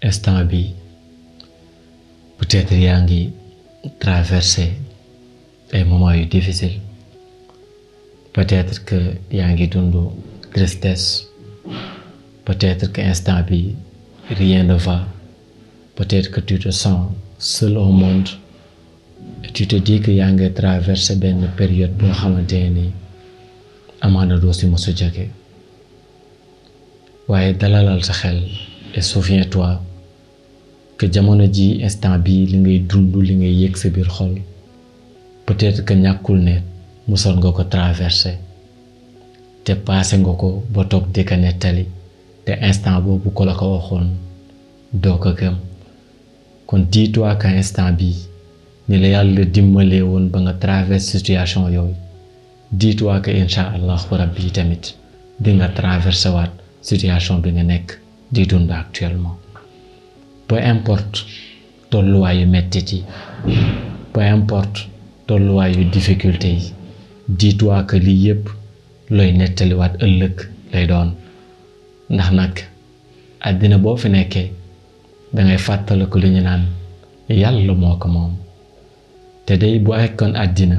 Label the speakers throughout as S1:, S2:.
S1: instant bi peut-être yaa ngi traversé ay moments yu difficile, peut-être que yaa ngi dund tristesse, peut-être que instant bi rien ne va, peut-être que tu te sens seul au monde et tu te dis que yaa ngi traversé benn période boo xamante ni amaana doo si mos a jóge. waaye dalalal sa xel et souviens-toi que jamono ji instant bi li ngay dund li ngay yëg sa biir xol peut-être que ñàkkul ne musoon nga ko traversé te passé nga ko ba toog di ko nettali te instant boobu ko la ko waxoon doo ko gëm. kon dis-toi que instant bi ni la yàlla dimbalee woon ba nga traversé situation yooyu, dis-toi que incha allahu rabbi tamit di nga traversé waat situation bi nga nekk di dund actuellement. peu importe tolluwaayu mettit yi, peu importe tolluwaayu difficulté yi, dis-toi que lii yépp looy nettaliwaat ëllëg lay doon. ndax nag àddina boo fi nekkee dangay fàttaliku li ñu naan yàlla moo ko moom, te day bu fekkoon àddina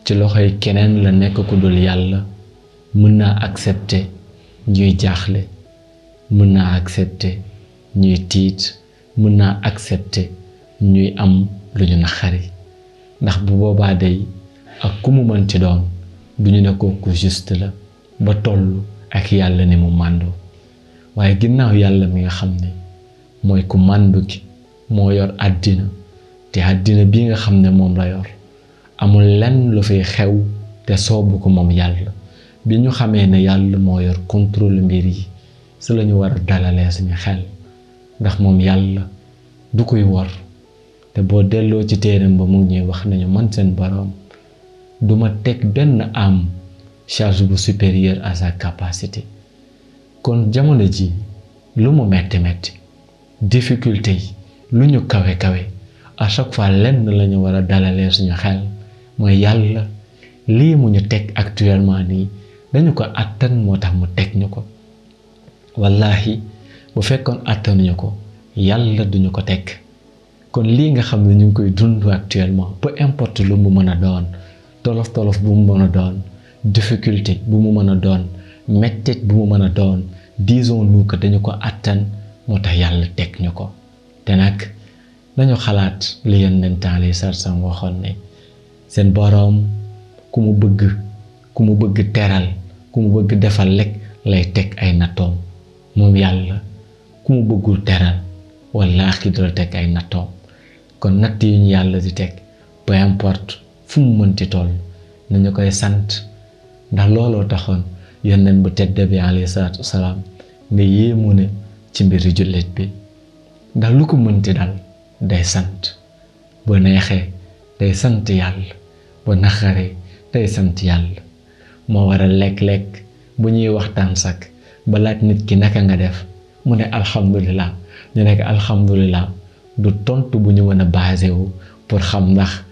S1: ci loxoy keneen la nekk ku dul yàlla, mën naa accepter ñuy jaaxle, mën naa accepter ñuy tiit, mën naa accepter ñuy am lu ñu naqari. ndax bu boobaa day ak ku mu mën ci doon duñu ne kooku juste la ba tollu ak yàlla ni mu màndoo. waaye ginnaaw yàlla mi nga xam ne mooy ku màndu gi moo yor àddina, te àddina bi nga xam ne moom la yor amul lenn lu fay xew te soobu ko moom yàlla. bi ñu xamee ne yàlla moo yor contrôle mbir yi si la ñu war a dalalee suñu xel, ndax moom yàlla du koy wor. te boo delloo ci téeram ba mu ngi ñuy wax nañu man seen boroom duma teg benn am charge bu supérieure à sa capacité. kon jamono ji lu mu metti metti difficulté yi lu ñu kawe kawe à chaque fois lenn la ñu war a dalalee suñu xel mooy yàlla lii mu ñu teg actuellement nii dañu ko àttan moo tax mu teg ñu ko. wallahi bu fekkoon àttanuñu ko yàlla duñu ko teg. kon lii nga xam ne ñu ngi koy dund actuellement peu importe lu mu mën a doon, tolof tolof bu mu mën a doon, difficulté bu mu mën a doon, mettit bu mu mën a doon, disons-nous que dañu ko àttan moo tax yàlla teg ñu ko. te nag dañu xalaat li Yonent alayhi salaam waxoon ne seen boroom ku mu bëgg teral, ku mu bëgg defal lekk lay teg ay nattoom. moom yàlla ku mu bëggul teral wallaahi du la teg ay nattoom. kon natt yi ñu yàlla di teg peu importe fu mu mënti toll nañu koy sant, ndax looloo taxoon Yonent bu tedd bi alayhi salaatu wasalaam nga yéemu ne ci mbiri jullit bi, ndax lu ko mënti dal day sant. bu neexee day sant yàlla, bu naqaree day sant yàlla. moo waral lekk-lekk bu ñuy waxtaan sak ba laaj nit ki naka nga def mu ne alhamdulillah, ñu nekk alhamdulillah du tontu bu ñu mën a basé wu pour xam ndax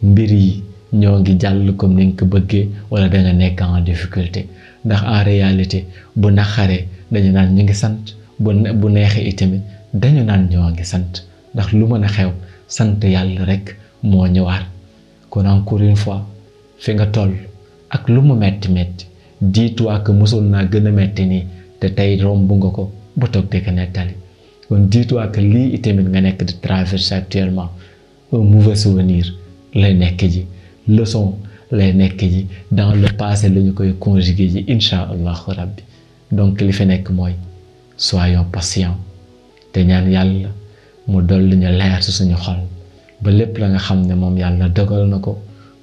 S1: mbir yi ñoo ngi jàll comme ni nga ko bëggee wala da nga nekk en difficulté. ndax en réalité bu naqaree dañu naan ñu ngi sant, bu neexee itamit dañu naan ñoo ngi sant, ndax lu mën a xew sant yàlla rek moo ñëwaat. kon encore une fois fi nga toll ak lu mu metti metti dis-toi que mosul naa gën a metti nii te tey romb nga ko ba toog di ko nettali. kon dis-toi que lii itamit nga nekk di traverser actuellement un mauvais souvenir lay nekk ji, leçon lay nekk ji, dans le passé la ñu koy conjuguer ji incha allahu rabbi. donc li fi nekk mooy soyons patients te ñaan yàlla mu dolli ñu leer ci suñu xol ba lépp la nga xam ne moom yàlla dogal na ko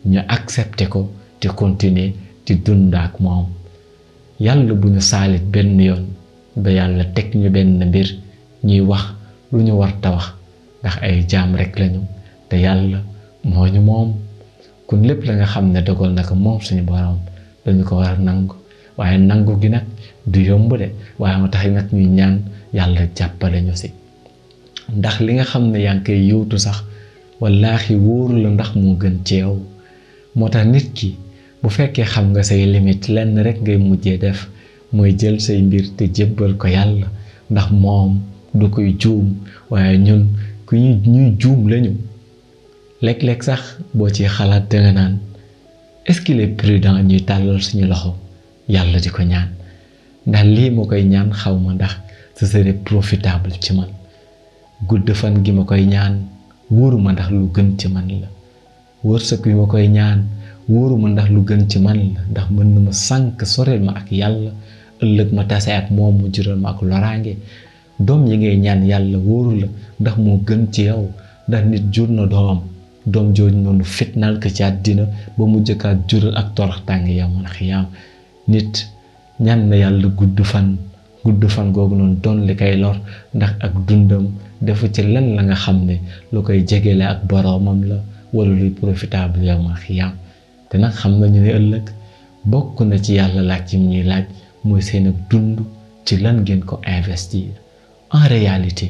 S1: ñu accepter ko te continuer di dund ak moom. yàlla bu ñu saalit benn yoon ba yàlla teg ñu benn mbir ñuy wax lu ñu war ta wax, ndax ay jaam rek lañu te yàlla moo ñu moom. kon lépp la nga xam ne dogal na ko moom suñu borom dañu ko war a nangu, waaye nangu gi nag du yomb de, waaye moo tax nag ñuy ñaan yàlla jàppale ñu si. ndax li nga xam ne yaa ngi koy yóotu sax wallaahi wóoru la ndax moo gën ci yow. moo tax nit ki bu fekkee xam nga say limite lenn rek ngay mujjee def mooy jël say mbir te jébbal ko yàlla, ndax moom du koy juum waaye ñun ku ñuy juum lañu léeg-léeg sax boo ci xalaat danga naan est-ce qu'il est prudent ñuy tàllal suñu loxo yàlla di ko ñaan ndax lii ma koy ñaan xaw ma ndax ce serait profitable ci man gudd fan gi ma koy ñaan wóoruma ndax lu gën ci man la wërsëg wi ma koy ñaan wóoruma ndax lu gën ci man la ndax mën na ma sànk soreel ma ak yàlla ëllëg ma tase ak moom mu jural ma ak loraange doom yi ngay ñaan yàlla wóoru la ndax moo gën ci yow ndax nit jur na doom jooju noonu fitnaal ko ci àddina ba mu jëkkaat jural ak toroxtaange yow man xiyaam nit ñaan na yàlla gudd fan googu noonu doon li koy lor ndax ak dundam defu ci lan la nga xam ne lu koy jegele ak boroomam la wala luy profitable yow man xiyaam te nag xam nañu ne ëllëg bokk na ci yàlla laaj ci ñuy laaj mooy seen ak dund ci lan ngeen ko investir en réalité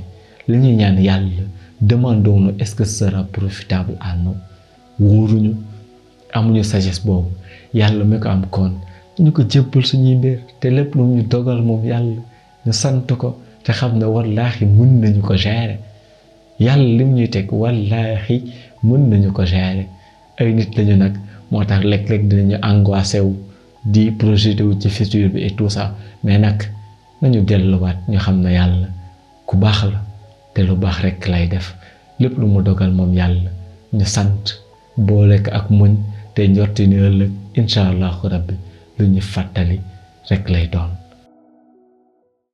S1: li ñuy ñaan yàlla demandons-nous est-ce que ce sera profitable à nous wóoruñu amuñu sagesse boobu yàlla mi ko am kon ñu ko jébbal suñuy mbir te lépp lu ñu dogal moom yàlla ñu sant ko te xam ne wallaahi mën nañu ko gérer yàlla lim ñuy teg wallaahi mën nañu ko gérer ay nit lañu nag moo tax léeg-léeg dinañu angoissé wu di projeté wu ci futur bi et tout ça mais nag nañu delluwaat ñu xam ne yàlla ku baax la te lu baax rekk lay def lépp lu mu dogal moom yàlla ñu sant boole ko ak muñ te njorti ni ëllëg incha allahu rabbi lu ñu fàttali rekk lay doon